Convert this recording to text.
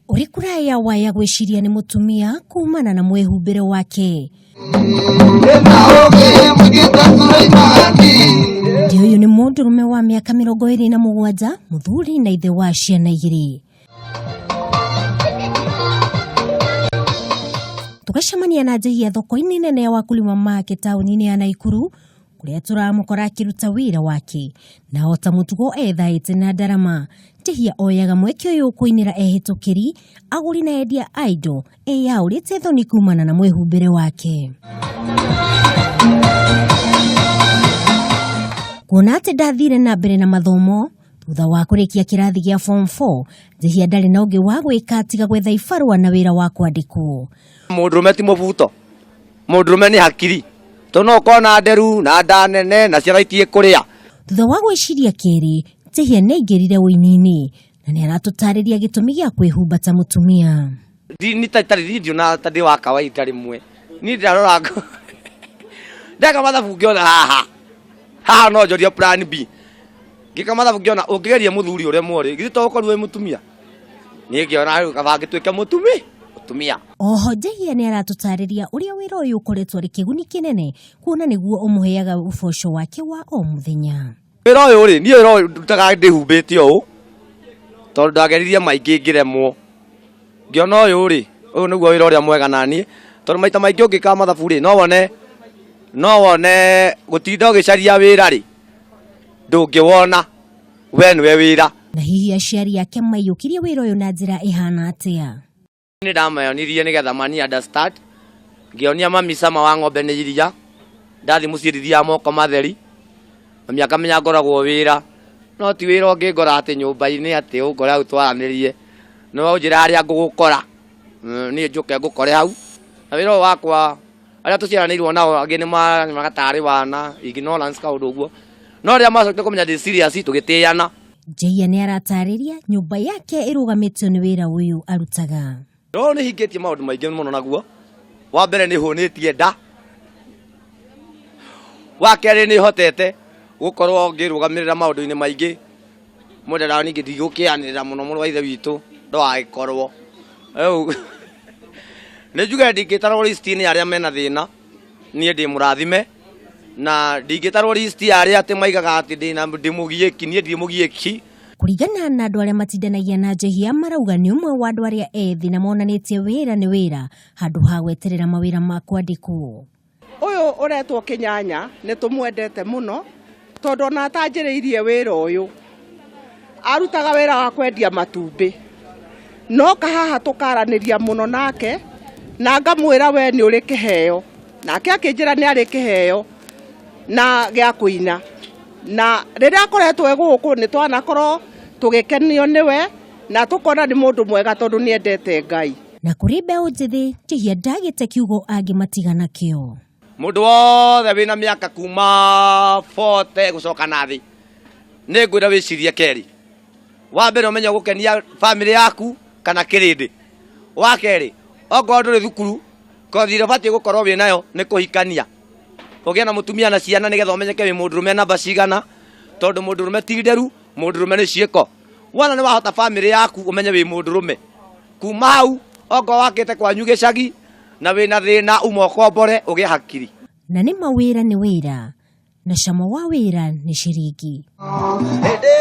Ũrĩ kũraya waya gwĩciria nĩ mũtumia kumana na mwĩhumbĩre wake. Ndi ũyũ nĩ mũndũrũme wa mĩaka 27, mũthuri na ithe wa ciana igĩrĩ. Tũgacemania na Njehia thoko-inĩ nene ya Wakulima Market taũni-inĩ ya Naikuru kũrĩa tũramũkora akĩruta wĩra wake, na o ta mũtugo ethaĩte na ndarama. Njehia oyaga mweke ũyũ kũinĩra ehĩtũkĩri, agũri na endia a indo eyaũrĩte thoni kumana na mwĩhumbĩre wake. Kuona atĩ ndathire na mbere na mathomo thutha wa kũrĩkia kĩrathi gĩa form 4, Njehia ndarĩ na ũngĩ wa gwĩka tiga gwetha ibarũa na wĩra wa kwandĩkwo. Mũndũrũme ti mũbuto, mũndũrũme nĩ hakiri, tondũ no ũkorwo na nderu na nda nene na ciana itiĩ kũrĩa. Thutha wa gwĩciria kerĩ, Njehia nĩ aingĩrire ũini-inĩ na nĩ aratũtarĩria gĩtũmi gĩa kwĩhumba ta mũtumia. Ni ta tarĩ ndionaga ta ndĩ wa kawaida rĩmwe, niĩ ndarora ndeka mathabu ngĩona haha haha no njorie plan B, ngĩka mathabu ngĩona ũngĩgeria mũthuri ũremwo rĩ, githĩ to ũkorirwo wĩ mũtumia? Niĩ ngĩona rĩu kaba ngĩtuĩke mũtumia. Oho Njehia nĩ aratũtarĩria ũrĩa wĩra ũyũ ũkoretwo arĩ kĩguni kĩnene kuona nĩguo ũmũheaga ũboco wake wa o mũthenya. Wĩra ũyũ rĩ, niĩ wĩra ũyũ ndutaga ndĩhumbĩte ũũ, tondũ ndageririe maingĩ ngĩremwo. Ngĩona ũyũ rĩ, ũyũ nĩguo wĩra ũrĩa mwega naniĩ, tondũ maita maingĩ ũngĩka mathabu rĩ, no wone no wone gũtinda ũgĩcaria wĩra rĩ, ndũngĩwona, we nĩwe wĩra. Na hihi aciari ake maiyũkirie wĩra ũyũ na njĩra ĩhana atĩa? Nĩ ndamayonirie nĩgetha mani understand, ngĩonia mami cama wa ng'ombe nĩ iria, ndathiĩ mũciĩ ndithiaga moko matheri, mami akamenya ngoragwo wĩra, no ti wĩra ũngĩngora atĩ nyũmba-inĩ atĩ ũngore hau twaranĩrie, no ũnjĩre harĩa ngũgũkora, niĩ njũke ngũkore hau, na wĩra ũyũ wakwa arĩa tũciaranĩirwo nao angĩ nĩ manyonaga tarĩ wana, ignorance kaũndũ ũguo, no rĩrĩa macokire kũmenya ndĩ serious tũgĩtĩana. Njehia nĩ aratarĩria nyũmba yake ĩrũgamĩtio nĩ wĩra ũyũ arutaga. Ũyũ nĩ hingĩtie maũndũ maingĩ mũno naguo. Wa mbere nĩ hũnĩtie nda. Wa kerĩ nĩ hotete gũkorwo ngĩrũgamĩrĩra maũndũ-inĩ maingĩ. Mũndũ ningĩ ndigũkĩanĩrĩra mũno mũrũ wa ithe witũ ndũgagĩkorwo. Rĩu nĩ njuge ndingĩtarwo list-inĩ ya arĩa mena thĩna. Niĩ ndĩ mũrathime na ndingĩtarwo list ya arĩa atĩ maigaga atĩ ndĩna ndĩ mũgiĩki, niĩ ndirĩ mũgiĩki. Kũringana na andũ arĩa matindanagia na Njehia marauga nĩ ũmwe wa andũ arĩa ethĩ na monanĩtie wĩra nĩ wĩra handũ ha gweterera mawĩra ma kwandĩkwo. Ũyũ ũretwo Kĩnyanya nĩ tũmwendete mũno tondũ ona atanjĩrĩirie wĩra ũyũ arutaga wĩra wa kwendia matumbĩ, no kahaha tũkaranĩria mũno nake na ngamwĩra we nĩ ũrĩ kĩheo, nake akĩnjĩra nĩ arĩ kĩheo na gĩa kũina, na rĩrĩa akoretwo e gũkũ nĩ twanakorwo tũgĩkenio nĩwe na tũkona nĩ mũndũ mwega tondũ nĩ endete Ngai. Na kũrĩ mbeũ njĩthĩ, Njihia ndagĩte kiugo angĩmatiga nakĩo. Mũndũ wothe wĩna mĩaka kuma 40 gũcoka na thĩ, nĩ ngwĩra wĩcirie kerĩ. Wa mbere ũmenye ũgũkenia bamĩrĩ yaku kana kĩrĩndĩ. Wa kerĩ, okorwo ndũrĩ thukuru, kothi ĩrĩa ũbatiĩ gũkorwo wĩ nayo nĩ kũhikania. Ũgĩe na mũtumia na ciana nĩgetha ũmenyeke wĩ mũndũrũme namba cigana, tondũ mũndũrũme ti nderu, mũndũrũme nĩ ciĩko. Wona nĩ wahota bamĩrĩ yaku ũmenye wĩ mũndũrũme. Kuma hau, okorwo wakĩte kwanyu gĩcagi na wĩna thĩna uma ũkombore ũgĩe hakiri. Na nĩ ma wĩra nĩ wĩra, na cama wa wĩra nĩ ciringi. Hĩndĩ